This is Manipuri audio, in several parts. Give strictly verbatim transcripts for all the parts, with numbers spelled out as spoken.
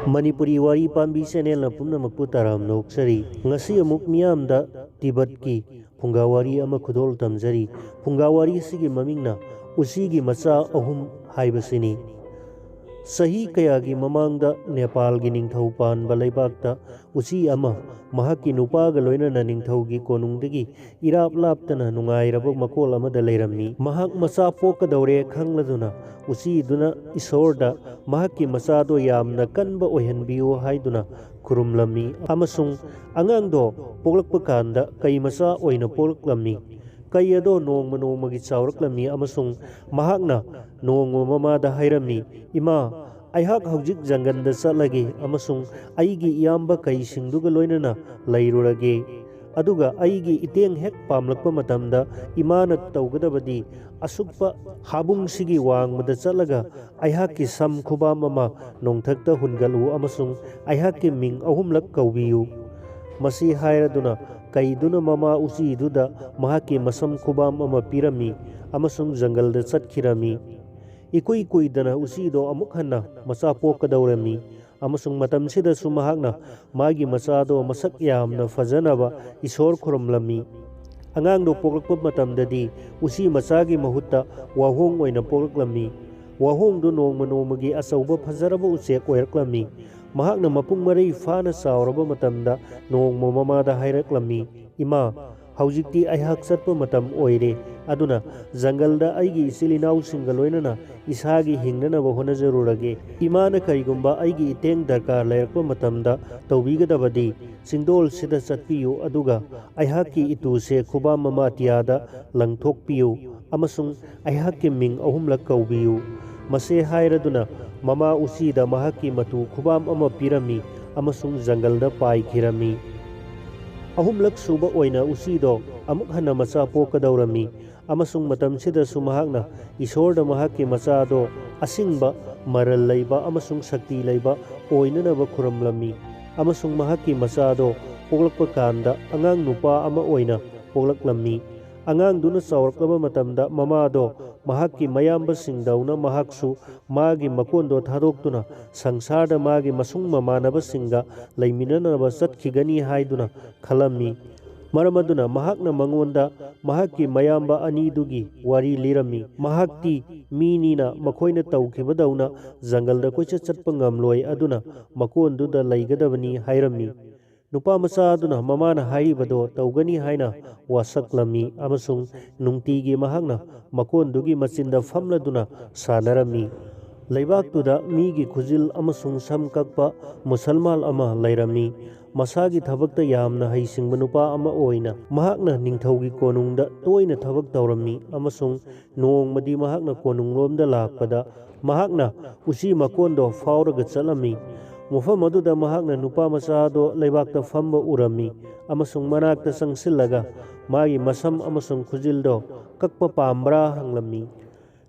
ꯃꯅꯤꯄꯨꯔꯤ ꯋꯥꯔꯤ ꯄꯥꯝꯕꯤ ꯆꯦꯅꯦꯜꯅ ꯄꯨꯝꯅꯃꯛꯄꯨ ꯇꯔꯥꯝꯅ ꯑꯣꯛꯆꯔꯤ꯫ ꯉꯁꯤ ꯑꯃꯨꯛ ꯃꯤꯌꯥꯝꯗ ꯇꯤꯕꯠꯀꯤ ꯐꯨꯡꯒꯥ ꯋꯥꯔꯤ ꯑꯃ ꯈꯨꯗꯣꯜ ꯇꯝꯖꯔꯤ꯫ ꯐꯨꯡꯒꯥ ꯋꯥꯔꯤ ꯑꯁꯤꯒꯤ ꯃꯃꯤꯡꯅ ꯎꯆꯤꯒꯤ ꯃꯆꯥ ꯑꯍꯨꯝ ꯍꯥꯏꯕꯁꯤꯅꯤ꯫ ꯆꯍꯤ ꯀꯌꯥꯒꯤ ꯃꯃꯥꯡꯗ ꯅꯦꯄꯥꯜꯒꯤ ꯅꯤꯡꯊꯧ ꯄꯥꯟꯕ ꯂꯩꯕꯥꯛꯇ ꯎꯆꯤ ꯑꯃ ꯃꯍꯥꯛꯀꯤ ꯅꯨꯄꯥꯒ ꯂꯣꯏꯅꯅ ꯅꯤꯡꯊꯧꯒꯤ ꯀꯣꯅꯨꯡꯗꯒꯤ ꯏꯔꯥꯞ ꯂꯥꯞꯇꯅ ꯅꯨꯡꯉꯥꯏꯔꯕ ꯃꯀꯣꯜ ꯑꯃꯗ ꯂꯩꯔꯝꯃꯤ꯫ ꯃꯍꯥꯛ ꯃꯆꯥ ꯄꯣꯛꯀꯗꯧꯔꯦ ꯈꯪꯂꯗꯨꯅ ꯎꯆꯤꯗꯨꯅ ꯏꯁꯣꯔꯗ ꯃꯍꯥꯛꯀꯤ ꯃꯆꯥꯗꯣ ꯌꯥꯝꯅ ꯀꯟꯕ ꯑꯣꯏꯍꯟꯕꯤꯌꯨ ꯍꯥꯏꯗꯨꯅ ꯈꯨꯔꯨꯝꯂꯝꯃꯤ ꯑꯃꯁꯨꯡ ꯑꯉꯥꯡꯗꯣ ꯄꯣꯛꯂꯛꯄ ꯀꯥꯟꯗ ꯀꯩ ꯃꯆꯥ ꯑꯣꯏꯅ ꯄꯣꯛꯂꯛꯂꯝꯃꯤ꯫ ꯀꯩ ꯑꯗꯣ ꯅꯣꯡꯃ ꯅꯣꯡꯃꯒꯤ ꯆꯥꯎꯔꯛꯂꯝꯃꯤ ꯑꯃꯁꯨꯡ ꯃꯍꯥꯛꯅ ꯅꯣꯡꯃ ꯃꯃꯥꯗ ꯍꯥꯏꯔꯝꯃꯤ, "ꯏꯃꯥ, ꯑꯩꯍꯥꯛ ꯍꯧꯖꯤꯛ ꯖꯪꯒꯜꯗ ꯆꯠꯂꯒꯦ ꯑꯃꯁꯨꯡ ꯑꯩꯒꯤ ꯏꯌꯥꯝꯕ ꯀꯩꯁꯤꯡꯗꯨꯒ ꯂꯣꯏꯅꯅ ꯂꯩꯔꯨꯔꯒꯦ꯫ ꯑꯗꯨꯒ ꯑꯩꯒꯤ ꯏꯇꯦꯡ ꯍꯦꯛ ꯄꯥꯝꯂꯛꯄ ꯃꯇꯝꯗ ꯏꯃꯥꯅ ꯇꯧꯒꯗꯕꯗꯤ ꯑꯁꯨꯛꯄ ꯍꯥꯕꯨꯡꯁꯤꯒꯤ ꯋꯥꯡꯃꯗ ꯆꯠꯂꯒ ꯑꯩꯍꯥꯛꯀꯤ ꯁꯝ ꯈꯨꯕꯥꯝ ꯑꯃ ꯅꯣꯡꯊꯛꯇ ꯍꯨꯟꯒꯠꯂꯨ ꯑꯃꯁꯨꯡ ꯑꯩꯍꯥꯛꯀꯤ ꯃꯤꯡ ꯑꯍꯨꯝꯂꯛ ꯀꯧꯕꯤꯌꯨ"꯫ ꯃꯁꯤ ꯍꯥꯏꯔꯗꯨꯅ ꯀꯩꯗꯨꯅ ꯃꯃꯥ ꯎꯆꯤꯗꯨꯗ ꯃꯍꯥꯛꯀꯤ ꯃꯁꯝ ꯈꯨꯕꯥꯝ ꯑꯃ ꯄꯤꯔꯝꯃꯤ ꯑꯃꯁꯨꯡ ꯖꯪꯒꯜꯗ ꯆꯠꯈꯤꯔꯝꯃꯤ꯫ ꯏꯀꯨꯏ ꯀꯨꯏꯗꯅ ꯎꯆꯤꯗꯣ ꯑꯃꯨꯛ ꯍꯟꯅ ꯃꯆꯥ ꯄꯣꯛꯀꯗꯧꯔꯝꯃꯤ ꯑꯃꯁꯨꯡ ꯃꯇꯝꯁꯤꯗꯁꯨ ꯃꯍꯥꯛꯅ ꯃꯥꯒꯤ ꯃꯆꯥꯗꯣ ꯃꯁꯛ ꯌꯥꯝꯅ ꯐꯖꯅꯕ ꯏꯁꯣꯔ ꯈꯨꯔꯨꯝꯂꯝꯃꯤ꯫ ꯑꯉꯥꯡꯗꯣ ꯄꯣꯛꯂꯛꯄ ꯃꯇꯝꯗꯗꯤ ꯎꯆꯤ ꯃꯆꯥꯒꯤ ꯃꯍꯨꯠꯇ ꯋꯥꯍꯣꯡ ꯑꯣꯏꯅ ꯄꯣꯛꯂꯛꯂꯝꯃꯤ꯫ ꯋꯥꯍꯣꯡꯗꯨ ꯅꯣꯡꯃ ꯅꯣꯡꯃꯒꯤ ꯑꯆꯧꯕ ꯐꯖꯔꯕ ꯎꯆꯦꯛ ꯑꯣꯏꯔꯛꯂꯝꯃꯤ꯫ ꯃꯍꯥꯛꯅ ꯃꯄꯨꯡ ꯃꯔꯩ ꯐꯥꯅ ꯆꯥꯎꯔꯕ ꯃꯇꯝꯗ ꯅꯣꯡꯃ ꯃꯃꯥꯗ ꯍꯥꯏꯔꯛꯂꯝꯃꯤ, "ꯏꯃꯥ, ꯍꯧꯖꯤꯛꯇꯤ ꯑꯩꯍꯥꯛ ꯆꯠꯄ ꯃꯇꯝ ꯑꯣꯏꯔꯦ, ꯑꯗꯨꯅ ꯖꯪꯒꯜꯗ ꯑꯩꯒꯤ ꯏꯆꯤꯜ ꯏꯅꯥꯎꯁꯤꯡꯒ ꯂꯣꯏꯅꯅ ꯏꯁꯥꯒꯤ ꯍꯤꯡꯅꯅꯕ ꯍꯣꯠꯅꯖꯔꯨꯔꯒꯦ꯫ ꯏꯃꯥꯅ ꯀꯔꯤꯒꯨꯝꯕ ꯑꯩꯒꯤ ꯏꯇꯦꯡ ꯗꯔꯀꯥꯔ ꯂꯩꯔꯛꯄ ꯃꯇꯝꯗ ꯇꯧꯕꯤꯒꯗꯕꯗꯤ ꯆꯤꯡꯗꯣꯜꯁꯤꯗ ꯆꯠꯄꯤꯌꯨ, ꯑꯗꯨꯒ ꯑꯩꯍꯥꯛꯀꯤ ꯏꯇꯨꯁꯦ ꯈꯨꯕꯥꯝ ꯑꯃ ꯑꯇꯤꯌꯥꯗ ꯂꯪꯊꯣꯛꯄꯤꯌꯨ ꯑꯃꯁꯨꯡ ꯑꯩꯍꯥꯛꯀꯤ ꯃꯤꯡ ꯑꯍꯨꯝꯂꯛ ꯀꯧꯕꯤꯌꯨ"꯫ ꯃꯁꯦ ꯍꯥꯏꯔꯗꯨꯅ ꯃꯃꯥ ꯎꯆꯤꯗ ꯃꯍꯥꯛꯀꯤ ꯃꯇꯨ ꯈꯨꯕꯥꯝ ꯑꯃ ꯄꯤꯔꯝꯃꯤ ꯑꯃꯁꯨꯡ ꯖꯪꯒꯜꯗ ꯄꯥꯏꯈꯤꯔꯝꯃꯤ꯫ ꯑꯍꯨꯝꯂꯛ ꯁꯨꯕ ꯑꯣꯏꯅ ꯎꯆꯤꯗꯣ ꯑꯃꯨꯛ ꯍꯟꯅ ꯃꯆꯥ ꯄꯣꯛꯀꯗꯧꯔꯝꯃꯤ ꯑꯃꯁꯨꯡ ꯃꯇꯝꯁꯤꯗꯁꯨ ꯃꯍꯥꯛꯅ ꯏꯁꯣꯔꯗ ꯃꯍꯥꯛꯀꯤ ꯃꯆꯥꯗꯣ ꯑꯁꯤꯡꯕ, ꯃꯔꯜ ꯂꯩꯕ ꯑꯃꯁꯨꯡ ꯁꯛꯇꯤ ꯂꯩꯕ ꯑꯣꯏꯅꯅꯕ ꯈꯨꯔꯨꯝꯂꯝꯃꯤ꯫ ꯑꯃꯁꯨꯡ ꯃꯍꯥꯛꯀꯤ ꯃꯆꯥꯗꯣ ꯄꯣꯛꯂꯛꯄ ꯀꯥꯟꯗ ꯑꯉꯥꯡ ꯅꯨꯄꯥ ꯑꯃ ꯑꯣꯏꯅ ꯄꯣꯛꯂꯛꯂꯝꯃꯤ꯫ ꯑꯉꯥꯡꯗꯨꯅ ꯆꯥꯎꯔꯛꯂꯕ ꯃꯇꯝꯗ ꯃꯃꯥꯗꯣ ꯃꯍꯥꯛꯀꯤ ꯃꯌꯥꯝꯕꯁꯤꯡꯗꯧꯅ ꯃꯍꯥꯛꯁꯨ ꯃꯥꯒꯤ ꯃꯀꯣꯟꯗꯣ ꯊꯥꯗꯣꯛꯇꯨꯅ ꯁꯪꯁꯥꯔꯗ ꯃꯥꯒꯤ ꯃꯁꯨꯡ ꯃꯃꯥꯟꯅꯕꯁꯤꯡꯒ ꯂꯩꯃꯤꯟꯅꯅꯕ ꯆꯠꯈꯤꯒꯅꯤ ꯍꯥꯏꯗꯨꯅ ꯈꯜꯂꯝꯃꯤ꯫ ꯃꯔꯝ ꯑꯗꯨꯅ ꯃꯍꯥꯛꯅ ꯃꯉꯣꯟꯗ ꯃꯍꯥꯛꯀꯤ ꯃꯌꯥꯝꯕ ꯑꯅꯤꯗꯨꯒꯤ ꯋꯥꯔꯤ ꯂꯤꯔꯝꯃꯤ꯫ ꯃꯍꯥꯛꯇꯤ ꯃꯤꯅꯤꯅ ꯃꯈꯣꯏꯅ ꯇꯧꯈꯤꯕꯗꯧꯅ ꯖꯪꯒꯜꯗ ꯀꯣꯏꯆꯠ ꯆꯠꯄ ꯉꯝꯂꯣꯏ, ꯑꯗꯨꯅ ꯃꯀꯣꯟꯗꯨꯗ ꯂꯩꯒꯗꯕꯅꯤ ꯍꯥꯏꯔꯝꯃꯤ꯫ ꯅꯨꯄꯥ ꯃꯆꯥ ꯑꯗꯨꯅ ꯃꯃꯥꯅ ꯍꯥꯏꯔꯤꯕꯗꯣ ꯇꯧꯒꯅꯤ ꯍꯥꯏꯅ ꯋꯥꯁꯛꯂꯝꯃꯤ ꯑꯃꯁꯨꯡ ꯅꯨꯡꯇꯤꯒꯤ ꯃꯍꯥꯛꯅ ꯃꯀꯣꯟꯗꯨꯒꯤ ꯃꯆꯤꯟꯗ ꯐꯝꯂꯗꯨꯅ ꯁꯥꯟꯅꯔꯝꯃꯤ꯫ ꯂꯩꯕꯥꯛꯇꯨꯗ ꯃꯤꯒꯤ ꯈꯨꯖꯤꯜ ꯑꯃꯁꯨꯡ ꯁꯝ ꯀꯛꯄ ꯃꯨꯁꯜꯃꯥꯟ ꯑꯃ ꯂꯩꯔꯝꯃꯤ꯫ ꯃꯁꯥꯒꯤ ꯊꯕꯛꯇ ꯌꯥꯝꯅ ꯍꯩꯁꯤꯡꯕ ꯅꯨꯄꯥ ꯑꯃ ꯑꯣꯏꯅ ꯃꯍꯥꯛꯅ ꯅꯤꯡꯊꯧꯒꯤ ꯀꯣꯅꯨꯡꯗ ꯇꯣꯏꯅ ꯊꯕꯛ ꯇꯧꯔꯝꯃꯤ ꯑꯃꯁꯨꯡ ꯅꯣꯡꯃꯗꯤ ꯃꯍꯥꯛꯅ ꯀꯣꯅꯨꯡꯂꯣꯝꯗ ꯂꯥꯛꯄꯗ ꯃꯍꯥꯛꯅ ꯎꯆꯤ ꯃꯀꯣꯟꯗꯣ ꯐꯥꯎꯔꯒ ꯆꯠꯂꯝꯃꯤ꯫ ꯃꯐꯝ ꯑꯗꯨꯗ ꯃꯍꯥꯛꯅ ꯅꯨꯄꯥ ꯃꯆꯥꯗꯣ ꯂꯩꯕꯥꯛꯇ ꯐꯝꯕ ꯎꯔꯝꯃꯤ ꯑꯃꯁꯨꯡ ꯃꯅꯥꯛꯇ ꯆꯪꯁꯤꯜꯂꯒ ꯃꯥꯒꯤ ꯃꯁꯝ ꯑꯃꯁꯨꯡ ꯈꯨꯖꯤꯜꯗꯣ ꯀꯛꯄ ꯄꯥꯝꯕ꯭ꯔꯥ ꯍꯪꯂꯝꯃꯤ꯫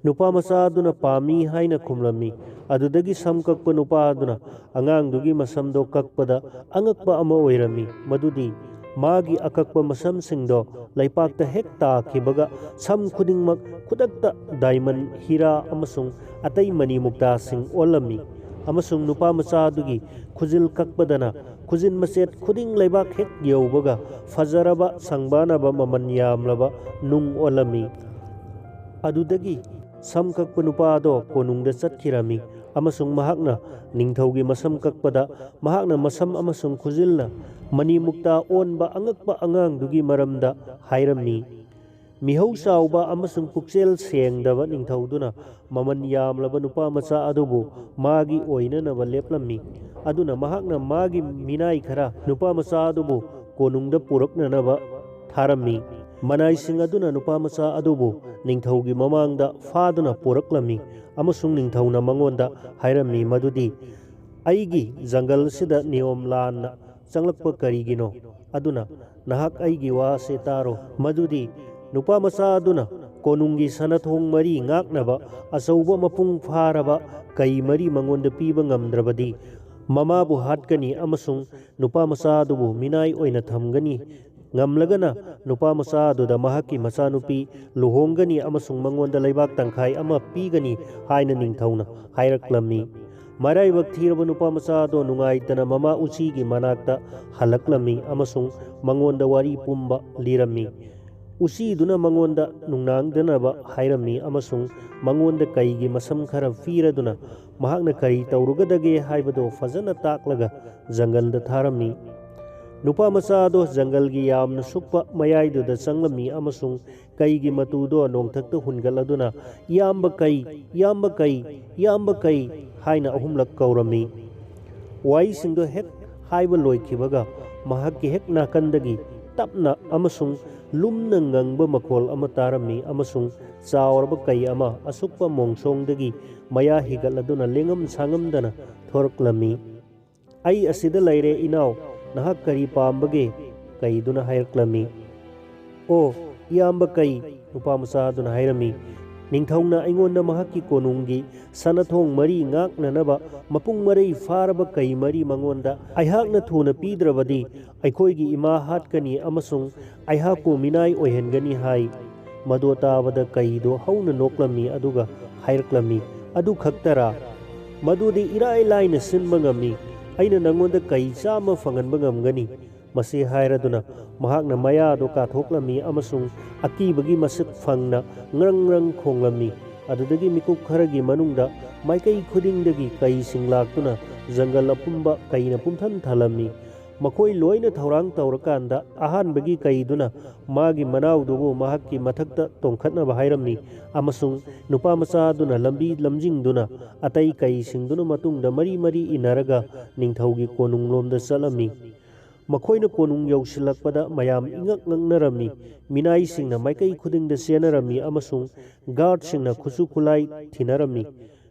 ꯅꯨꯄꯥ ꯃꯆꯥ ꯑꯗꯨꯅ ꯄꯥꯝꯃꯤ ꯍꯥꯏꯅ ꯈꯨꯝꯂꯝꯃꯤ꯫ ꯑꯗꯨꯗꯒꯤ ꯁꯝ ꯀꯛꯄ ꯅꯨꯄꯥ ꯑꯗꯨꯅ ꯑꯉꯥꯡꯗꯨꯒꯤ ꯃꯁꯝꯗꯣ ꯀꯛꯄꯗ ꯑꯉꯛꯄ ꯑꯃ ꯑꯣꯏꯔꯝꯃꯤ, ꯃꯗꯨꯗꯤ ꯃꯥꯒꯤ ꯑꯀꯛꯄ ꯃꯁꯝꯁꯤꯡꯗꯣ ꯂꯩꯄꯥꯛꯇ ꯍꯦꯛ ꯇꯥꯈꯤꯕꯒ ꯁꯝ ꯈꯨꯗꯤꯡꯃꯛ ꯈꯨꯗꯛꯇ ꯗꯥꯏꯃꯟ, ꯍꯤꯔꯥ ꯑꯃꯁꯨꯡ ꯑꯇꯩ ꯃꯅꯤ ꯃꯨꯛꯇꯥꯁꯤꯡ ꯑꯣꯜꯂꯝꯃꯤ꯫ ꯑꯃꯁꯨꯡ ꯅꯨꯄꯥ ꯃꯆꯥ ꯑꯗꯨꯒꯤ ꯈꯨꯖꯤꯜ ꯀꯛꯄꯗꯅ ꯈꯨꯖꯤꯟ ꯃꯆꯦꯠ ꯈꯨꯗꯤꯡ ꯂꯩꯕꯥꯛ ꯍꯦꯛ ꯌꯧꯕꯒ ꯐꯖꯔꯕ, ꯁꯪꯕꯥꯅꯕ, ꯃꯃꯜ ꯌꯥꯝꯂꯕ ꯅꯨꯡ ꯑꯣꯜꯂꯝꯃꯤ꯫ ꯑꯗꯨꯗꯒꯤ ꯁꯝ ꯀꯛꯄ ꯅꯨꯄꯥ ꯑꯗꯣ ꯀꯣꯅꯨꯡꯗ ꯆꯠꯈꯤꯔꯝꯃꯤ, ꯑꯃꯁꯨꯡ ꯃꯍꯥꯛꯅ ꯅꯤꯡꯊꯧꯒꯤ ꯃꯁꯝ ꯀꯛꯄꯗ ꯃꯍꯥꯛꯅ ꯃꯁꯝ ꯑꯃꯁꯨꯡ ꯈꯨꯖꯤꯜꯅ ꯃꯅꯤ ꯃꯨꯛꯇꯥ ꯑꯣꯟꯕ ꯑꯉꯛꯄ ꯑꯉꯥꯡꯗꯨꯒꯤ ꯃꯔꯝꯗ ꯍꯥꯏꯔꯝꯃꯤ꯫ ꯃꯤꯍꯧ ꯆꯥꯎꯕ ꯑꯃꯁꯨꯡ ꯄꯨꯛꯆꯦꯜ ꯁꯦꯡꯗꯕ ꯅꯤꯡꯊꯧꯗꯨꯅ ꯃꯃꯜ ꯌꯥꯝꯂꯕ ꯅꯨꯄꯥ ꯃꯆꯥ ꯑꯗꯨꯕꯨ ꯃꯥꯒꯤ ꯑꯣꯏꯅꯅꯕ ꯂꯦꯞꯂꯝꯃꯤ꯫ ꯑꯗꯨꯅ ꯃꯍꯥꯛꯅ ꯃꯥꯒꯤ ꯃꯤꯅꯥꯏ ꯈꯔ ꯅꯨꯄꯥ ꯃꯆꯥ ꯑꯗꯨꯕꯨ ꯀꯣꯅꯨꯡꯗ ꯄꯨꯔꯛꯅꯅꯕ ꯊꯥꯔꯝꯃꯤ꯫ ꯃꯅꯥꯏꯁꯤꯡ ꯑꯗꯨꯅ ꯅꯨꯄꯥ ꯃꯆꯥ ꯑꯗꯨꯕꯨ ꯅꯤꯡꯊꯧꯒꯤ ꯃꯃꯥꯡꯗ ꯐꯥꯗꯨꯅ ꯄꯨꯔꯛꯂꯝꯃꯤ, ꯑꯃꯁꯨꯡ ꯅꯤꯡꯊꯧꯅ ꯃꯉꯣꯟꯗ ꯍꯥꯏꯔꯝꯃꯤ ꯃꯗꯨꯗꯤ, "ꯑꯩꯒꯤ ꯖꯪꯒꯜ ꯑꯁꯤꯗ ꯅꯤꯌꯣꯝ ꯂꯥꯟꯅ ꯆꯪꯂꯛꯄ ꯀꯔꯤꯒꯤꯅꯣ? ꯑꯗꯨꯅ ꯅꯍꯥꯛ ꯑꯩꯒꯤ ꯋꯥ ꯑꯁꯤ ꯇꯥꯔꯣ, ꯃꯗꯨꯗꯤ ꯅꯨꯄꯥ ꯃꯆꯥ ꯑꯗꯨꯅ ꯀꯣꯅꯨꯡꯒꯤ ꯁꯅꯥꯊꯣꯡ ꯃꯔꯤ ꯉꯥꯛꯅꯕ ꯑꯆꯧꯕ ꯃꯄꯨꯡ ꯐꯥꯔꯕ ꯀꯩ ꯃꯔꯤ ꯃꯉꯣꯟꯗ ꯄꯤꯕ ꯉꯝꯗ꯭ꯔꯕꯗꯤ, ꯃꯃꯥꯕꯨ ꯍꯥꯠꯀꯅꯤ ꯑꯃꯁꯨꯡ ꯅꯨꯄꯥ ꯃꯆꯥ ꯑꯗꯨꯕꯨ ꯃꯤꯅꯥꯏ ꯑꯣꯏꯅ ꯊꯝꯒꯅꯤ꯫ ꯉꯝꯂꯒꯅ ꯅꯨꯄꯥ ꯃꯆꯥ ꯑꯗꯨꯗ ꯃꯍꯥꯛꯀꯤ ꯃꯆꯥꯅꯨꯄꯤ ꯂꯨꯍꯣꯡꯒꯅꯤ ꯑꯃꯁꯨꯡ ꯃꯉꯣꯟꯗ ꯂꯩꯕꯥꯛ ꯇꯪꯈꯥꯏ ꯑꯃ ꯄꯤꯒꯅꯤ ꯍꯥꯏꯅ ꯅꯤꯡꯊꯧꯅ ꯍꯥꯏꯔꯛꯂꯝꯃꯤ꯫ ꯃꯔꯥꯏꯕꯛ ꯊꯤꯔꯕ ꯅꯨꯄꯥ ꯃꯆꯥ ꯑꯗꯣ ꯅꯨꯡꯉꯥꯏꯇꯅ ꯃꯃꯥ ꯎꯆꯤꯒꯤ ꯃꯅꯥꯛꯇ ꯍꯜꯂꯛꯂꯝꯃꯤ ꯑꯃꯁꯨꯡ ꯃꯉꯣꯟꯗ ꯋꯥꯔꯤ ꯄꯨꯝꯕ ꯂꯤꯔꯝꯃꯤ꯫ ꯎꯆꯤꯗꯨꯅ ꯃꯉꯣꯟꯗ ꯅꯨꯡꯅꯥꯡꯗꯅꯕ ꯍꯥꯏꯔꯝꯃꯤ ꯑꯃꯁꯨꯡ ꯃꯉꯣꯟꯗ ꯀꯩꯒꯤ ꯃꯁꯝ ꯈꯔ ꯄꯤꯔꯗꯨꯅ ꯃꯍꯥꯛꯅ ꯀꯔꯤ ꯇꯧꯔꯨꯒꯗꯒꯦ ꯍꯥꯏꯕꯗꯨ ꯐꯖꯅ ꯇꯥꯛꯂꯒ ꯖꯪꯒꯜꯗ ꯊꯥꯔꯝꯃꯤ꯫ ꯅꯨꯄꯥ ꯃꯆꯥ ꯑꯗꯣ ꯖꯪꯒꯜꯒꯤ ꯌꯥꯝꯅ ꯁꯨꯛꯄ ꯃꯌꯥꯏꯗꯨꯗ ꯆꯪꯂꯝꯃꯤ ꯑꯃꯁꯨꯡ ꯀꯩꯒꯤ ꯃꯇꯨꯗꯣ ꯅꯣꯡꯊꯛꯇ ꯍꯨꯟꯒꯠꯂꯗꯨꯅ, "ꯏꯌꯥꯝꯕ ꯀꯩ, ꯏꯌꯥꯝꯕ ꯀꯩ, ꯏꯌꯥꯝꯕ ꯀꯩ" ꯍꯥꯏꯅ ꯑꯍꯨꯝꯂꯛ ꯀꯧꯔꯝꯃꯤ꯫ ꯋꯥꯍꯩꯁꯤꯡꯗꯣ ꯍꯦꯛ ꯍꯥꯏꯕ ꯂꯣꯏꯈꯤꯕꯒ, ꯃꯍꯥꯛꯀꯤ ꯍꯦꯛ ꯅꯥꯀꯟꯗꯒꯤ ꯇꯞꯅ ꯑꯃꯁꯨꯡ ꯂꯨꯝꯅ ꯉꯪꯕ ꯃꯈꯣꯜ ꯑꯃ ꯇꯥꯔꯝꯃꯤ ꯑꯃꯁꯨꯡ ꯆꯥꯎꯔꯕ ꯀꯩ ꯑꯃ ꯑꯁꯨꯛꯄ ꯃꯣꯡꯁꯣꯡꯗꯒꯤ ꯃꯌꯥ ꯍꯤꯒꯠꯂꯗꯨꯅ ꯂꯦꯡꯉꯝ ꯁꯥꯉꯝꯗꯅ ꯊꯣꯔꯛꯂꯝꯃꯤ꯫ "ꯑꯩ ꯑꯁꯤꯗ ꯂꯩꯔꯦ, ꯏꯅꯥꯎ, ꯅꯍꯥꯛ ꯀꯔꯤ ꯄꯥꯝꯕꯒꯦ?" ꯀꯩꯗꯨꯅ ꯍꯥꯏꯔꯛꯂꯝꯃꯤ꯫ "ꯑꯣ, ꯏꯌꯥꯝꯕ ꯀꯩ," ꯅꯨꯄꯥ ꯃꯆꯥ ꯑꯗꯨꯅ ꯍꯥꯏꯔꯝꯃꯤ, "ꯅꯤꯡꯊꯧꯅ ꯑꯩꯉꯣꯟꯗ ꯃꯍꯥꯛꯀꯤ ꯀꯣꯅꯨꯡꯒꯤ ꯁꯅꯥꯊꯣꯡ ꯃꯔꯤ ꯉꯥꯛꯅꯅꯕ ꯃꯄꯨꯡ ꯃꯔꯩ ꯐꯥꯔꯕ ꯀꯩ ꯃꯔꯤ ꯃꯉꯣꯟꯗ ꯑꯩꯍꯥꯛꯅ ꯊꯨꯅ ꯄꯤꯗ꯭ꯔꯕꯗꯤ ꯑꯩꯈꯣꯏꯒꯤ ꯏꯃꯥ ꯍꯥꯠꯀꯅꯤ ꯑꯃꯁꯨꯡ ꯑꯩꯍꯥꯛꯄꯨ ꯃꯤꯅꯥꯏ ꯑꯣꯏꯍꯟꯒꯅꯤ ꯍꯥꯏ꯫" ꯃꯗꯨ ꯇꯥꯕꯗ ꯀꯩꯗꯣ ꯍꯧꯅ ꯅꯣꯛꯂꯝꯃꯤ ꯑꯗꯨꯒ ꯍꯥꯏꯔꯛꯂꯝꯃꯤ, "ꯑꯗꯨ ꯈꯛꯇꯔꯥ? ꯃꯗꯨꯗꯤ ꯏꯔꯥꯏ ꯂꯥꯏꯅ ꯁꯤꯟꯕ ꯉꯝꯃꯤ꯫ ꯑꯩꯅ ꯅꯉꯣꯟꯗ ꯀꯩ ꯆꯥꯝꯃ ꯐꯪꯍꯟꯕ ꯉꯝꯒꯅꯤ꯫" ꯃꯁꯤ ꯍꯥꯏꯔꯗꯨꯅ ꯃꯍꯥꯛꯅ ꯃꯌꯥꯗꯨ ꯀꯥꯊꯣꯛꯂꯝꯃꯤ ꯑꯃꯁꯨꯡ ꯑꯀꯤꯕꯒꯤ ꯃꯁꯛ ꯐꯪꯅ ꯉ꯭ꯔꯪ ꯉ꯭ꯔꯪ ꯈꯣꯡꯂꯝꯃꯤ꯫ ꯑꯗꯨꯗꯒꯤ ꯃꯤꯀꯨꯞ ꯈꯔꯒꯤ ꯃꯅꯨꯡꯗ ꯃꯥꯏꯀꯩ ꯈꯨꯗꯤꯡꯗꯒꯤ ꯀꯩꯁꯤꯡ ꯂꯥꯛꯇꯨꯅ ꯖꯪꯒꯜ ꯑꯄꯨꯝꯕ ꯀꯩꯅ ꯄꯨꯝꯊꯟ ꯊꯜꯂꯝꯃꯤ꯫ ꯃꯈꯣꯏ ꯂꯣꯏꯅ ꯊꯧꯔꯥꯡ ꯇꯧꯔꯀꯥꯟꯗ ꯑꯍꯥꯟꯕꯒꯤ ꯀꯩꯗꯨꯅ ꯃꯥꯒꯤ ꯃꯅꯥꯎꯗꯨꯕꯨ ꯃꯍꯥꯛꯀꯤ ꯃꯊꯛꯇ ꯇꯣꯡꯈꯠꯅꯕ ꯍꯥꯏꯔꯝꯃꯤ ꯑꯃꯁꯨꯡ ꯅꯨꯄꯥ ꯃꯆꯥ ꯑꯗꯨꯅ ꯂꯝꯕꯤ ꯂꯝꯖꯤꯡꯗꯨꯅ ꯑꯇꯩ ꯀꯩꯁꯤꯡꯗꯨꯅ ꯃꯇꯨꯡꯗ ꯃꯔꯤ ꯃꯔꯤ ꯏꯟꯅꯔꯒ ꯅꯤꯡꯊꯧꯒꯤ ꯀꯣꯅꯨꯡꯂꯣꯝꯗ ꯆꯠꯂꯝꯃꯤ꯫ ꯃꯈꯣꯏꯅ ꯀꯣꯅꯨꯡ ꯌꯧꯁꯤꯜꯂꯛꯄꯗ ꯃꯌꯥꯝ ꯏꯉꯛ ꯉꯛꯅꯔꯝꯃꯤ꯫ ꯃꯤꯅꯥꯏꯁꯤꯡꯅ ꯃꯥꯏꯀꯩ ꯈꯨꯗꯤꯡꯗ ꯆꯦꯟꯅꯔꯝꯃꯤ ꯑꯃꯁꯨꯡ ꯒꯥꯔꯗꯁꯤꯡꯅ ꯈꯨꯠꯁꯨ ꯈꯨꯠꯂꯥꯏ ꯊꯤꯅꯔꯝꯃꯤ꯫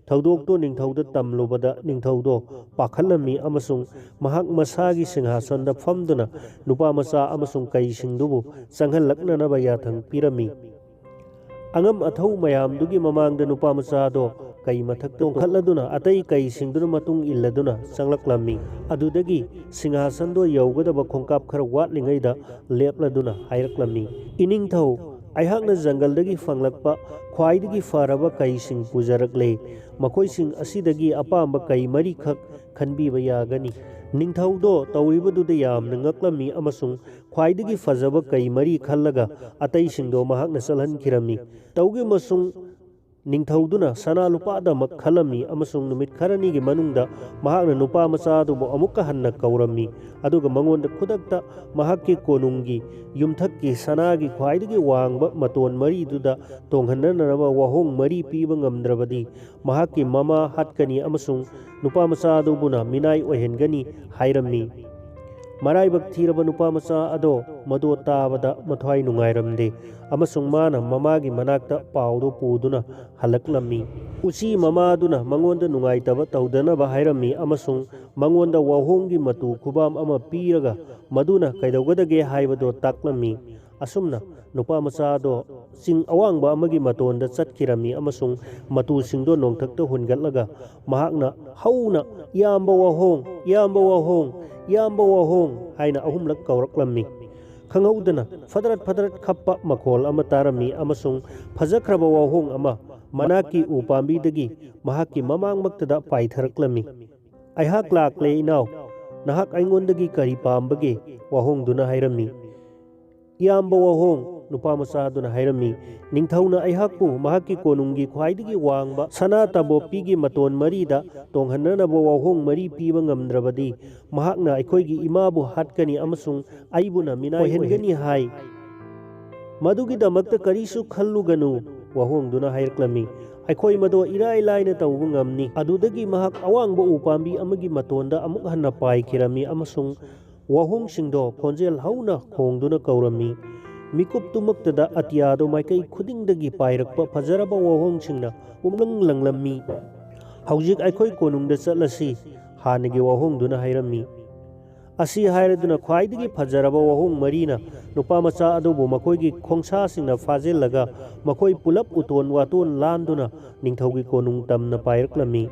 ꯊꯧꯗꯣꯛꯇꯣ ꯅꯤꯡꯊꯧꯗ ꯇꯝꯂꯨꯕꯗ ꯅꯤꯡꯊꯧꯗꯣ ꯄꯥꯈꯠꯂꯝꯃꯤ ꯑꯃꯁꯨꯡ ꯃꯍꯥꯛ ꯃꯁꯥꯒꯤ ꯁꯤꯡꯍꯥꯁꯟꯗ ꯐꯝꯗꯨꯅ ꯅꯨꯄꯥ ꯃꯆꯥ ꯑꯃꯁꯨꯡ ꯀꯩꯁꯤꯡꯗꯨꯕꯨ ꯆꯪꯍꯜꯂꯛꯅꯅꯕ ꯌꯥꯊꯪ ꯄꯤꯔꯝꯃꯤ꯫ ꯑꯉꯝ ꯑꯊꯧ ꯃꯌꯥꯝꯗꯨꯒꯤ ꯃꯃꯥꯡꯗ ꯅꯨꯄꯥ ꯃꯆꯥꯗꯣ ꯀꯩ ꯃꯊꯛꯇ ꯇꯣꯡꯈꯠꯂꯗꯨꯅ ꯑꯇꯩ ꯀꯩꯁꯤꯡꯗꯨꯅ ꯃꯇꯨꯡ ꯏꯜꯂꯗꯨꯅ ꯆꯪꯂꯛꯂꯝꯃꯤ꯫ ꯑꯗꯨꯗꯒꯤ ꯁꯤꯡꯍꯥꯁꯟꯗꯣ ꯌꯧꯒꯗꯕ ꯈꯣꯡꯀꯥꯞ ꯈꯔ ꯋꯥꯠꯂꯤꯉꯩꯗ ꯂꯦꯞꯂꯗꯨꯅ ꯍꯥꯏꯔꯛꯂꯝꯃꯤ, "ꯏꯅꯤꯡꯊꯧ, ꯑꯩꯍꯥꯛꯅ ꯖꯪꯒꯜꯗꯒꯤ ꯐꯪꯂꯛꯄ ꯈ꯭ꯋꯥꯏꯗꯒꯤ ꯐꯔꯕ ꯀꯩꯁꯤꯡ ꯄꯨꯖꯔꯛꯂꯦ꯫ ꯃꯈꯣꯏꯁꯤꯡ ꯑꯁꯤꯗꯒꯤ ꯑꯄꯥꯝꯕ ꯀꯩ ꯃꯔꯤꯈꯛ ꯈꯟꯕꯤꯕ ꯌꯥꯒꯅꯤ꯫" ꯅꯤꯡꯊꯧꯗꯣ ꯇꯧꯔꯤꯕꯗꯨꯗ ꯌꯥꯝꯅ ꯉꯛꯂꯝꯃꯤ ꯑꯃꯁꯨꯡ ꯈ꯭ꯋꯥꯏꯗꯒꯤ ꯐꯖꯕ ꯀꯩ ꯃꯔꯤ ꯈꯜꯂꯒ ꯑꯇꯩꯁꯤꯡꯗꯣ ꯃꯍꯥꯛꯅ ꯆꯠꯍꯟꯈꯤꯔꯝꯃꯤ꯫ ꯇꯧꯒꯤꯃꯁꯨꯡ ꯅꯤꯡꯊꯧꯗꯨꯅ ꯁꯅꯥ ꯂꯨꯄꯥꯗꯃꯛ ꯈꯜꯂꯝꯃꯤ ꯑꯃꯁꯨꯡ ꯅꯨꯃꯤꯠ ꯈꯔꯅꯤꯒꯤ ꯃꯅꯨꯡꯗ ꯃꯍꯥꯛꯅ ꯅꯨꯄꯥ ꯃꯆꯥ ꯑꯗꯨꯕꯨ ꯑꯃꯨꯛꯀ ꯍꯟꯅ ꯀꯧꯔꯝꯃꯤ, ꯑꯗꯨꯒ ꯃꯉꯣꯟꯗ ꯈꯨꯗꯛꯇ ꯃꯍꯥꯛꯀꯤ ꯀꯣꯅꯨꯡꯒꯤ ꯌꯨꯝꯊꯛꯀꯤ ꯁꯅꯥꯒꯤ ꯈ꯭ꯋꯥꯏꯗꯒꯤ ꯋꯥꯡꯕ ꯃꯇꯣꯟ ꯃꯔꯤꯗꯨꯗ ꯇꯣꯡꯍꯟꯅꯅꯕ ꯋꯥꯍꯣꯡ ꯃꯔꯤ ꯄꯤꯕ ꯉꯝꯗ꯭ꯔꯕꯗꯤ ꯃꯍꯥꯛꯀꯤ ꯃꯃꯥ ꯍꯥꯠꯀꯅꯤ ꯑꯃꯁꯨꯡ ꯅꯨꯄꯥ ꯃꯆꯥ ꯑꯗꯨꯕꯨꯅ ꯃꯤꯅꯥꯏ ꯑꯣꯏꯍꯟꯒꯅꯤ ꯍꯥꯏꯔꯝꯃꯤ꯫ ꯃꯔꯥꯏꯕꯛ ꯊꯤꯔꯕ ꯅꯨꯄꯥ ꯃꯆꯥ ꯑꯗꯣ ꯃꯗꯣ ꯇꯥꯕꯗ ꯃꯊ꯭ꯋꯥꯏ ꯅꯨꯡꯉꯥꯏꯔꯝꯗꯦ ꯑꯃꯁꯨꯡ ꯃꯥꯅ ꯃꯃꯥꯒꯤ ꯃꯅꯥꯛꯇ ꯄꯥꯎꯗꯨ ꯄꯨꯗꯨꯅ ꯍꯜꯂꯛꯂꯝꯃꯤ꯫ ꯎꯆꯤ ꯃꯃꯥꯗꯨꯅ ꯃꯉꯣꯟꯗ ꯅꯨꯡꯉꯥꯏꯇꯕ ꯇꯧꯗꯅꯕ ꯍꯥꯏꯔꯝꯃꯤ ꯑꯃꯁꯨꯡ ꯃꯉꯣꯟꯗ ꯋꯥꯍꯣꯡꯒꯤ ꯃꯇꯨ ꯈꯨꯕꯥꯝ ꯑꯃ ꯄꯤꯔꯒ ꯃꯗꯨꯅ ꯀꯩꯗꯧꯒꯗꯒꯦ ꯍꯥꯏꯕꯗꯣ ꯇꯥꯛꯂꯝꯃꯤ꯫ ꯑꯁꯨꯝꯅ ꯅꯨꯄꯥ ꯃꯆꯥꯗꯣ ꯆꯤꯡ ꯑꯋꯥꯡꯕ ꯑꯃꯒꯤ ꯃꯇꯣꯟꯗ ꯆꯠꯈꯤꯔꯝꯃꯤ ꯑꯃꯁꯨꯡ ꯃꯇꯨꯁꯤꯡꯗꯣ ꯅꯣꯡꯊꯛꯇ ꯍꯨꯟꯒꯠꯂꯒ ꯃꯍꯥꯛꯅ ꯍꯧꯅ, "ꯏꯌꯥꯝꯕ ꯋꯥꯍꯣꯡ, ꯏꯌꯥꯝꯕ ꯋꯥꯍꯣꯡ, ꯏꯌꯥꯝꯕ ꯋꯥꯍꯣꯡ" ꯍꯥꯏꯅ ꯑꯍꯨꯝꯂꯛ ꯀꯧꯔꯛꯂꯝꯃꯤ꯫ ꯈꯪꯍꯧꯗꯅ ꯐꯗ꯭ꯔꯠ ꯐꯗ꯭ꯔꯠ ꯈꯞꯄ ꯃꯈꯣꯜ ꯑꯃ ꯇꯥꯔꯝꯃꯤ ꯑꯃꯁꯨꯡ ꯐꯖꯈ꯭ꯔꯕ ꯋꯥꯍꯣꯡ ꯑꯃ ꯃꯅꯥꯛꯀꯤ ꯎ ꯄꯥꯝꯕꯤꯗꯒꯤ ꯃꯍꯥꯛꯀꯤ ꯃꯃꯥꯡꯃꯛꯇꯗ ꯄꯥꯏꯊꯔꯛꯂꯝꯃꯤ꯫ "ꯑꯩꯍꯥꯛ ꯂꯥꯛꯂꯦ, ꯏꯅꯥꯎ꯫ ꯅꯍꯥꯛ ꯑꯩꯉꯣꯟꯗꯒꯤ ꯀꯔꯤ ꯄꯥꯝꯕꯒꯦ?" ꯋꯥꯍꯣꯡꯗꯨꯅ ꯍꯥꯏꯔꯝꯃꯤ꯫ "ꯏꯌꯥꯝꯕ ꯋꯥꯍꯣꯡ," ꯅꯨꯄꯥ ꯃꯆꯥ ꯑꯗꯨꯅ ꯍꯥꯏꯔꯝꯃꯤ, "ꯅꯤꯡꯊꯧꯅ ꯑꯩꯍꯥꯛꯄꯨ ꯃꯍꯥꯛꯀꯤ ꯀꯣꯅꯨꯡꯒꯤ ꯈ꯭ꯋꯥꯏꯗꯒꯤ ꯋꯥꯡꯕ ꯁꯅꯥ ꯇꯕꯣꯞꯄꯤꯒꯤ ꯃꯇꯣꯟ ꯃꯔꯤꯗ ꯇꯣꯡꯍꯟꯅꯅꯕ ꯋꯥꯍꯣꯡ ꯃꯔꯤ ꯄꯤꯕ ꯉꯝꯗ꯭ꯔꯕꯗꯤ, ꯃꯍꯥꯛꯅ ꯑꯩꯈꯣꯏꯒꯤ ꯏꯃꯥꯕꯨ ꯍꯥꯠꯀꯅꯤ ꯑꯃꯁꯨꯡ ꯑꯩꯕꯨꯅ ꯃꯤꯅꯥꯏ ꯑꯣꯏꯍꯟꯒꯅꯤ ꯍꯥꯏ꯫ ꯃꯗꯨꯒꯤꯗꯃꯛꯇ ꯀꯔꯤꯁꯨ ꯈꯜꯂꯨꯒꯅꯨ," ꯋꯥꯍꯣꯡꯗꯨꯅ ꯍꯥꯏꯔꯛꯂꯝꯃꯤ꯫ "ꯑꯩꯈꯣꯏ ꯃꯗꯣ ꯏꯔꯥꯏ ꯂꯥꯏꯅ ꯇꯧꯕ ꯉꯝꯅꯤ꯫" ꯑꯗꯨꯗꯒꯤ ꯃꯍꯥꯛ ꯑꯋꯥꯡꯕ ꯎ ꯄꯥꯝꯕꯤ ꯑꯃꯒꯤ ꯃꯇꯣꯟꯗ ꯑꯃꯨꯛ ꯍꯟꯅ ꯄꯥꯏꯈꯤꯔꯝꯃꯤ ꯑꯃꯁꯨꯡ ꯋꯥꯍꯣꯡꯁꯤꯡꯗꯣ ꯈꯣꯟꯖꯦꯜ ꯍꯧꯅ ꯈꯣꯡꯗꯨꯅ ꯀꯧꯔꯝꯃꯤ꯫ ꯃꯤꯀꯨꯞꯇꯨꯃꯛꯇꯗ ꯑꯇꯤꯌꯥꯗꯣ ꯃꯥꯏꯀꯩ ꯈꯨꯗꯤꯡꯗꯒꯤ ꯄꯥꯏꯔꯛꯄ ꯐꯖꯔꯕ ꯋꯥꯍꯣꯡꯁꯤꯡꯅ ꯄꯨꯝꯂꯪ ꯂꯪꯂꯝꯃꯤ꯫ "ꯍꯧꯖꯤꯛ ꯑꯩꯈꯣꯏ ꯀꯣꯅꯨꯡꯗ ꯆꯠꯂꯁꯤ," ꯍꯥꯟꯅꯒꯤ ꯋꯥꯍꯣꯡꯗꯨꯅ ꯍꯥꯏꯔꯝꯃꯤ꯫ ꯑꯁꯤ ꯍꯥꯏꯔꯗꯨꯅ ꯈ꯭ꯋꯥꯏꯗꯒꯤ ꯐꯖꯔꯕ ꯋꯥꯍꯣꯡ ꯃꯔꯤꯅ ꯅꯨꯄꯥ ꯃꯆꯥ ꯑꯗꯨꯕꯨ ꯃꯈꯣꯏꯒꯤ ꯈꯣꯡꯁꯥꯁꯤꯡꯅ ꯐꯥꯖꯤꯜꯂꯒ ꯃꯈꯣꯏ ꯄꯨꯂꯞ ꯎꯇꯣꯟ ꯋꯥꯇꯣꯟ ꯂꯥꯟꯗꯨꯅ ꯅꯤꯡꯊꯧꯒꯤ ꯀꯣꯅꯨꯡ ꯇꯝꯅ ꯄꯥꯏꯔꯛꯂꯝꯃꯤ꯫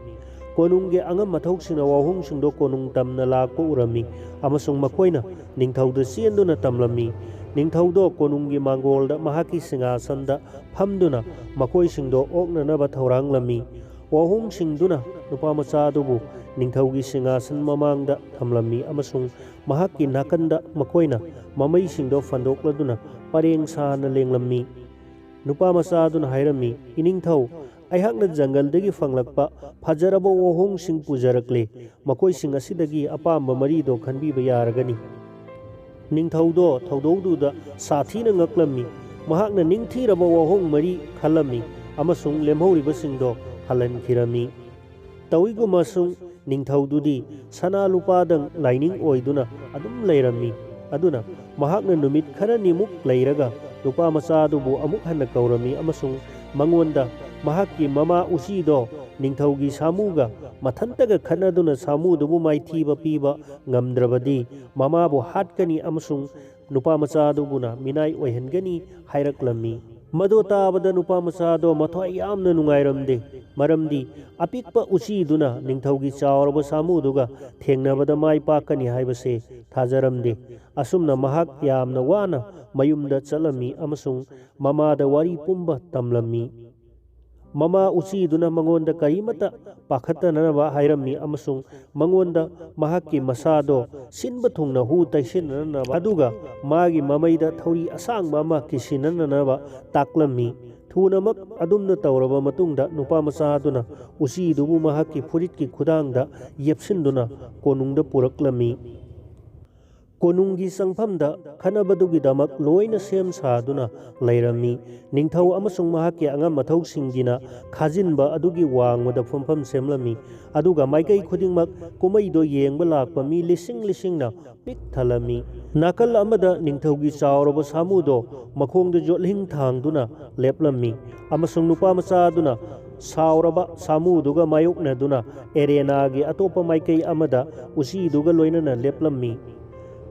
ꯀꯣꯅꯨꯡꯒꯤ ꯑꯉꯝ ꯑꯊꯧꯁꯤꯡꯅ ꯋꯥꯍꯣꯡꯁꯤꯡꯗꯣ ꯀꯣꯅꯨꯡ ꯇꯝꯅ ꯂꯥꯛꯄ ꯎꯔꯝꯃꯤ ꯑꯃꯁꯨꯡ ꯃꯈꯣꯏꯅ ꯅꯤꯡꯊꯧꯗ ꯆꯦꯟꯗꯨꯅ ꯇꯝꯂꯝꯃꯤ꯫ ꯅꯤꯡꯊꯧꯗꯣ ꯀꯣꯅꯨꯡꯒꯤ ꯃꯥꯡꯒꯣꯜꯗ ꯃꯍꯥꯛꯀꯤ ꯁꯤꯡꯍꯥꯁꯟꯗ ꯐꯝꯗꯨꯅ ꯃꯈꯣꯏꯁꯤꯡꯗꯣ ꯑꯣꯛꯅꯅꯕ ꯊꯧꯔꯥꯡꯂꯝꯃꯤ꯫ ꯋꯥꯍꯣꯡꯁꯤꯡꯗꯨꯅ ꯅꯨꯄꯥ ꯃꯆꯥ ꯑꯗꯨꯕꯨ ꯅꯤꯡꯊꯧꯒꯤ ꯁꯤꯡꯍꯥꯁꯟ ꯃꯃꯥꯡꯗ ꯊꯝꯂꯝꯃꯤ ꯑꯃꯁꯨꯡ ꯃꯍꯥꯛꯀꯤ ꯅꯥꯀꯟꯗ ꯃꯈꯣꯏꯅ ꯃꯃꯩꯁꯤꯡꯗꯣ ꯐꯟꯗꯣꯛꯂꯗꯨꯅ ꯄꯔꯦꯡ ꯁꯥꯅ ꯂꯦꯡꯂꯝꯃꯤ꯫ ꯅꯨꯄꯥ ꯃꯆꯥ ꯑꯗꯨꯅ ꯍꯥꯏꯔꯝꯃꯤ, "ꯏꯅꯤꯡꯊꯧ, ꯑꯩꯍꯥꯛꯅ ꯖꯪꯒꯜꯗꯒꯤ ꯐꯪꯂꯛꯄ ꯐꯖꯔꯕ ꯋꯥꯍꯣꯡꯁꯤꯡ ꯄꯨꯖꯔꯛꯂꯦ꯫ ꯃꯈꯣꯏꯁꯤꯡ ꯑꯁꯤꯗꯒꯤ ꯑꯄꯥꯝꯕ ꯃꯔꯤꯗꯣ ꯈꯟꯕꯤꯕ ꯌꯥꯔꯒꯅꯤ꯫" ꯅꯤꯡꯊꯧꯗꯣ ꯊꯧꯗꯧꯗꯨꯗ ꯁꯥꯊꯤꯅ ꯉꯛꯂꯝꯃꯤ꯫ ꯃꯍꯥꯛꯅ ꯅꯤꯡꯊꯤꯔꯕ ꯋꯥꯍꯣꯡ ꯃꯔꯤ ꯈꯜꯂꯝꯃꯤ ꯑꯃꯁꯨꯡ ꯂꯦꯝꯍꯧꯔꯤꯕꯁꯤꯡꯗꯣ ꯍꯜꯍꯟꯈꯤꯔꯝꯃꯤ꯫ ꯇꯧꯏꯒꯨꯝꯕꯁꯨꯡ ꯅꯤꯡꯊꯧꯗꯨꯗꯤ ꯁꯅꯥ ꯂꯨꯄꯥꯗꯪ ꯂꯥꯏꯅꯤꯡ ꯑꯣꯏꯗꯨꯅ ꯑꯗꯨꯝ ꯂꯩꯔꯝꯃꯤ꯫ ꯑꯗꯨꯅ ꯃꯍꯥꯛꯅ ꯅꯨꯃꯤꯠ ꯈꯔꯅꯤꯃꯨꯛ ꯂꯩꯔꯒ ꯅꯨꯄꯥ ꯃꯆꯥ ꯑꯗꯨꯕꯨ ꯑꯃꯨꯛ ꯍꯟꯅ ꯀꯧꯔꯝꯃꯤ ꯑꯃꯁꯨꯡ ꯃꯉꯣꯟꯗ ꯃꯍꯥꯛꯀꯤ ꯃꯃꯥ ꯎꯆꯤꯗꯣ ꯅꯤꯡꯊꯧꯒꯤ ꯁꯥꯃꯨꯒ ꯃꯊꯟꯇꯒ ꯈꯠꯅꯗꯨꯅ ꯁꯥꯃꯨꯗꯨꯕꯨ ꯃꯥꯏꯊꯤꯕ ꯄꯤꯕ ꯉꯝꯗ꯭ꯔꯕꯗꯤ ꯃꯃꯥꯕꯨ ꯍꯥꯠꯀꯅꯤ ꯑꯃꯁꯨꯡ ꯅꯨꯄꯥ ꯃꯆꯥ ꯑꯗꯨꯕꯨꯅ ꯃꯤꯅꯥꯏ ꯑꯣꯏꯍꯟꯒꯅꯤ ꯍꯥꯏꯔꯛꯂꯝꯃꯤ꯫ ꯃꯗꯨ ꯇꯥꯕꯗ ꯅꯨꯄꯥ ꯃꯆꯥ ꯑꯗꯣ ꯃꯊ꯭ꯋꯥꯏ ꯌꯥꯝꯅ ꯅꯨꯡꯉꯥꯏꯔꯝꯗꯦ, ꯃꯔꯝꯗꯤ ꯑꯄꯤꯛꯄ ꯎꯆꯤꯗꯨꯅ ꯅꯤꯡꯊꯧꯒꯤ ꯆꯥꯎꯔꯕ ꯁꯥꯃꯨꯗꯨꯒ ꯊꯦꯡꯅꯕꯗ ꯃꯥꯏ ꯄꯥꯛꯀꯅꯤ ꯍꯥꯏꯕꯁꯦ ꯊꯥꯖꯔꯝꯗꯦ꯫ ꯑꯁꯨꯝꯅ ꯃꯍꯥꯛ ꯌꯥꯝꯅ ꯋꯥꯅ ꯃꯌꯨꯝꯗ ꯆꯠꯂꯝꯃꯤ ꯑꯃꯁꯨꯡ ꯃꯃꯥꯗ ꯋꯥꯔꯤ ꯄꯨꯝꯕ ꯇꯝꯂꯝꯃꯤ꯫ ꯃꯃꯥ ꯎꯆꯤꯗꯨꯅ ꯃꯉꯣꯟꯗ ꯀꯔꯤꯃꯠꯇ ꯄꯥꯈꯠꯇꯅꯅꯕ ꯍꯥꯏꯔꯝꯃꯤ ꯑꯃꯁꯨꯡ ꯃꯉꯣꯟꯗ ꯃꯍꯥꯛꯀꯤ ꯃꯁꯥꯗꯣ ꯁꯤꯟꯕ ꯊꯨꯡꯅ ꯍꯨ ꯇꯩꯁꯤꯟꯅꯅꯕ, ꯑꯗꯨꯒ ꯃꯥꯒꯤ ꯃꯃꯩꯗ ꯊꯧꯔꯤ ꯑꯁꯥꯡꯕ ꯑꯃ ꯀꯤꯁꯤꯟꯅꯅꯕ ꯇꯥꯛꯂꯝꯃꯤ꯫ ꯊꯨꯅꯃꯛ ꯑꯗꯨꯝꯅ ꯇꯧꯔꯕ ꯃꯇꯨꯡꯗ, ꯅꯨꯄꯥ ꯃꯆꯥ ꯑꯗꯨꯅ ꯎꯆꯤꯗꯨꯕꯨ ꯃꯍꯥꯛꯀꯤ ꯐꯨꯔꯤꯠꯀꯤ ꯈꯨꯗꯥꯡꯗ ꯌꯦꯞꯁꯤꯟꯗꯨꯅ ꯀꯣꯅꯨꯡꯗ ꯄꯨꯔꯛꯂꯝꯃꯤ꯫ ꯀꯣꯅꯨꯡꯒꯤ ꯆꯪꯐꯝꯗ ꯈꯠꯅꯕꯗꯨꯒꯤꯗꯃꯛ ꯂꯣꯏꯅ ꯁꯦꯝ ꯁꯥꯗꯨꯅ ꯂꯩꯔꯝꯃꯤ꯫ ꯅꯤꯡꯊꯧ ꯑꯃꯁꯨꯡ ꯃꯍꯥꯛꯀꯤ ꯑꯉꯝ ꯑꯊꯧꯁꯤꯡꯒꯤꯅ ꯈꯥꯖꯤꯟꯕ ꯑꯗꯨꯒꯤ ꯋꯥꯡꯃꯗ ꯐꯝꯐꯝ ꯁꯦꯝꯂꯝꯃꯤ, ꯑꯗꯨꯒ ꯃꯥꯏꯀꯩ ꯈꯨꯗꯤꯡꯃꯛ ꯀꯨꯝꯍꯩꯗꯣ ꯌꯦꯡꯕ ꯂꯥꯛꯄ ꯃꯤ ꯂꯤꯁꯤꯡ ꯂꯤꯁꯤꯡꯅ ꯄꯤꯛ ꯊꯜꯂꯝꯃꯤ꯫ ꯅꯥꯀꯜ ꯑꯃꯗ ꯅꯤꯡꯊꯧꯒꯤ ꯆꯥꯎꯔꯕ ꯁꯥꯃꯨꯗꯣ ꯃꯈꯣꯡꯗ ꯌꯣꯠꯂꯤꯡ ꯊꯥꯡꯗꯨꯅ ꯂꯦꯞꯂꯝꯃꯤ, ꯑꯃꯁꯨꯡ ꯅꯨꯄꯥ ꯃꯆꯥ ꯑꯗꯨꯅ ꯁꯥꯎꯔꯕ ꯁꯥꯃꯨꯗꯨꯒ ꯃꯥꯌꯣꯛꯅꯗꯨꯅ ꯑꯦꯔꯦꯅꯥꯒꯤ ꯑꯇꯣꯞꯄ ꯃꯥꯏꯀꯩ ꯑꯃꯗ ꯎꯆꯤꯗꯨꯒ ꯂꯣꯏꯅꯅ ꯂꯦꯞꯂꯝꯃꯤ꯫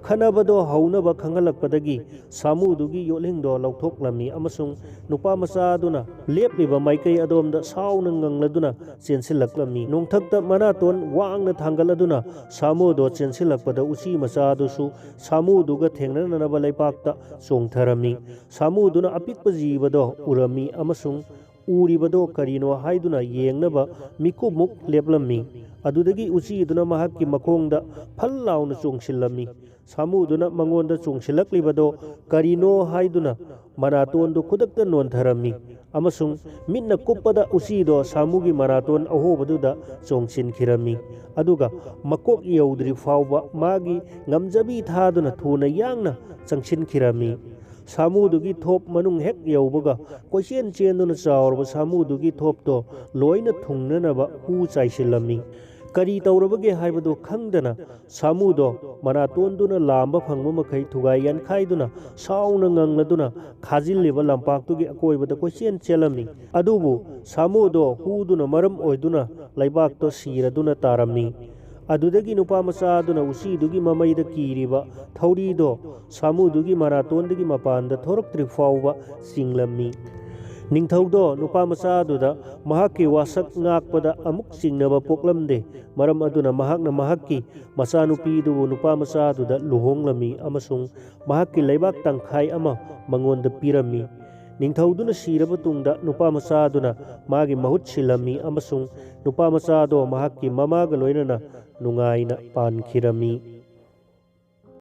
ꯈꯠꯅꯕꯗꯣ ꯍꯧꯅꯕ ꯈꯪꯍꯜꯂꯛꯄꯗꯒꯤ ꯁꯥꯃꯨꯗꯨꯒꯤ ꯌꯣꯠꯂꯤꯡꯗꯣ ꯂꯧꯊꯣꯛꯂꯝꯃꯤ ꯑꯃꯁꯨꯡ ꯅꯨꯄꯥ ꯃꯆꯥ ꯑꯗꯨꯅ ꯂꯦꯞꯂꯤꯕ ꯃꯥꯏꯀꯩ ꯑꯗꯣꯝꯗ ꯁꯥꯎꯅ ꯉꯪꯂꯗꯨꯅ ꯆꯦꯟꯁꯤꯜꯂꯛꯂꯝꯃꯤ꯫ ꯅꯣꯡꯊꯛꯇ ꯃꯅꯥꯇꯣꯟ ꯋꯥꯡꯅ ꯊꯥꯡꯒꯠꯂꯗꯨꯅ ꯁꯥꯃꯨꯗꯣ ꯆꯦꯟꯁꯤꯜꯂꯛꯄꯗ ꯎꯆꯤ ꯃꯆꯥꯗꯨꯁꯨ ꯁꯥꯃꯨꯗꯨꯒ ꯊꯦꯡꯅꯅꯅꯕ ꯂꯩꯕꯥꯛꯇ ꯆꯣꯡꯊꯔꯝꯃꯤ꯫ ꯁꯥꯃꯨꯗꯨꯅ ꯑꯄꯤꯛꯄ ꯖꯤꯕꯗꯣ ꯎꯔꯝꯃꯤ ꯑꯃꯁꯨꯡ ꯎꯔꯤꯕꯗꯣ ꯀꯔꯤꯅꯣ ꯍꯥꯏꯗꯨꯅ ꯌꯦꯡꯅꯕ ꯃꯤꯀꯨꯞꯃꯨꯛ ꯂꯦꯞꯂꯝꯃꯤ꯫ ꯑꯗꯨꯗꯒꯤ ꯎꯆꯤꯗꯨꯅ ꯃꯍꯥꯛꯀꯤ ꯃꯈꯣꯡꯗ ꯐꯜ ꯂꯥꯎꯅ ꯆꯣꯡꯁꯤꯜꯂꯝꯃꯤ꯫ ꯁꯥꯃꯨꯗꯨꯅ ꯃꯉꯣꯟꯗ ꯆꯣꯡꯁꯤꯜꯂꯛꯂꯤꯕꯗꯣ ꯀꯔꯤꯅꯣ ꯍꯥꯏꯗꯨꯅ ꯃꯅꯥꯇꯣꯟꯗꯨ ꯈꯨꯗꯛꯇ ꯅꯣꯟꯊꯔꯝꯃꯤ ꯑꯃꯁꯨꯡ ꯃꯤꯠꯅ ꯀꯨꯞꯄꯗ ꯎꯆꯤꯗꯣ ꯁꯥꯃꯨꯒꯤ ꯃꯅꯥꯇꯣꯟ ꯑꯍꯣꯕꯗꯨꯗ ꯆꯣꯡꯁꯤꯟꯈꯤꯔꯝꯃꯤ꯫ ꯑꯗꯨꯒ ꯃꯀꯣꯛ ꯌꯧꯗ꯭ꯔꯤ ꯐꯥꯎꯕ ꯃꯥꯒꯤ ꯉꯝꯖꯕꯤ ꯊꯥꯗꯨꯅ ꯊꯨꯅ ꯌꯥꯡꯅ ꯆꯪꯁꯤꯟꯈꯤꯔꯝꯃꯤ꯫ ꯁꯥꯃꯨꯗꯨꯒꯤ ꯊꯣꯞ ꯃꯅꯨꯡ ꯍꯦꯛ ꯌꯧꯕꯒ ꯀꯣꯏꯆꯦꯟ ꯆꯦꯟꯗꯨꯅ ꯆꯥꯎꯔꯕ ꯁꯥꯃꯨꯗꯨꯒꯤ ꯊꯣꯞꯇꯣ ꯂꯣꯏꯅ ꯊꯨꯡꯅꯅꯕ ꯍꯨ ꯆꯥꯏꯁꯤꯜꯂꯝꯃꯤ꯫ ꯀꯔꯤ ꯇꯧꯔꯕꯒꯦ ꯍꯥꯏꯕꯗꯨ ꯈꯪꯗꯅ ꯁꯥꯃꯨꯗꯣ ꯃꯅꯥꯇꯣꯟꯗꯨꯅ ꯂꯥꯝꯕ ꯐꯪꯕ ꯃꯈꯩ ꯊꯨꯒꯥꯏ ꯌꯥꯟꯈꯥꯏꯗꯨꯅ ꯁꯥꯎꯅ ꯉꯪꯂꯗꯨꯅ ꯈꯥꯖꯤꯜꯂꯤꯕ ꯂꯝꯄꯥꯛꯇꯨꯒꯤ ꯑꯀꯣꯏꯕꯗ ꯀꯣꯏꯆꯦꯟ ꯆꯦꯜꯂꯝꯃꯤ꯫ ꯑꯗꯨꯕꯨ ꯁꯥꯃꯨꯗꯣ ꯍꯨꯗꯨꯅ ꯃꯔꯝ ꯑꯣꯏꯗꯨꯅ ꯂꯩꯕꯥꯛꯇꯣ ꯁꯤꯔꯗꯨꯅ ꯇꯥꯔꯝꯃꯤ꯫ ꯑꯗꯨꯗꯒꯤ ꯅꯨꯄꯥ ꯃꯆꯥ ꯑꯗꯨꯅ ꯎꯆꯤꯗꯨꯒꯤ ꯃꯃꯩꯗ ꯀꯤꯔꯤꯕ ꯊꯧꯔꯤꯗꯣ ꯁꯥꯃꯨꯗꯨꯒꯤ ꯃꯅꯥꯇꯣꯟꯗꯒꯤ ꯃꯄꯥꯟꯗ ꯊꯣꯔꯛꯇ꯭ꯔꯤ ꯐꯥꯎꯕ ꯆꯤꯡꯂꯝꯃꯤ꯫ ꯅꯤꯡꯊꯧꯗꯣ ꯅꯨꯄꯥ ꯃꯆꯥ ꯑꯗꯨꯗ ꯃꯍꯥꯛꯀꯤ ꯋꯥꯁꯛ ꯉꯥꯛꯄꯗ ꯑꯃꯨꯛ ꯆꯤꯡꯅꯕ ꯄꯣꯛꯂꯝꯗꯦ꯫ ꯃꯔꯝ ꯑꯗꯨꯅ ꯃꯍꯥꯛꯅ ꯃꯍꯥꯛꯀꯤ ꯃꯆꯥꯅꯨꯄꯤꯗꯨꯕꯨ ꯅꯨꯄꯥ ꯃꯆꯥ ꯑꯗꯨꯗ ꯂꯨꯍꯣꯡꯂꯝꯃꯤ ꯑꯃꯁꯨꯡ ꯃꯍꯥꯛꯀꯤ ꯂꯩꯕꯥꯛ ꯇꯪꯈꯥꯏ ꯑꯃ ꯃꯉꯣꯟꯗ ꯄꯤꯔꯝꯃꯤ꯫ ꯅꯤꯡꯊꯧꯗꯨꯅ ꯁꯤꯔꯕ ꯇꯨꯡꯗ ꯅꯨꯄꯥ ꯃꯆꯥ ꯑꯗꯨꯅ ꯃꯥꯒꯤ ꯃꯍꯨꯠ ꯁꯤꯜꯂꯝꯃꯤ ꯑꯃꯁꯨꯡ ꯅꯨꯄꯥ ꯃꯆꯥ ꯑꯗꯣ ꯃꯍꯥꯛꯀꯤ ꯃꯃꯥꯒ ꯂꯣꯏꯅꯅ ꯅꯨꯡꯉꯥꯏꯅ ꯄꯥꯟꯈꯤꯔꯝꯃꯤ꯫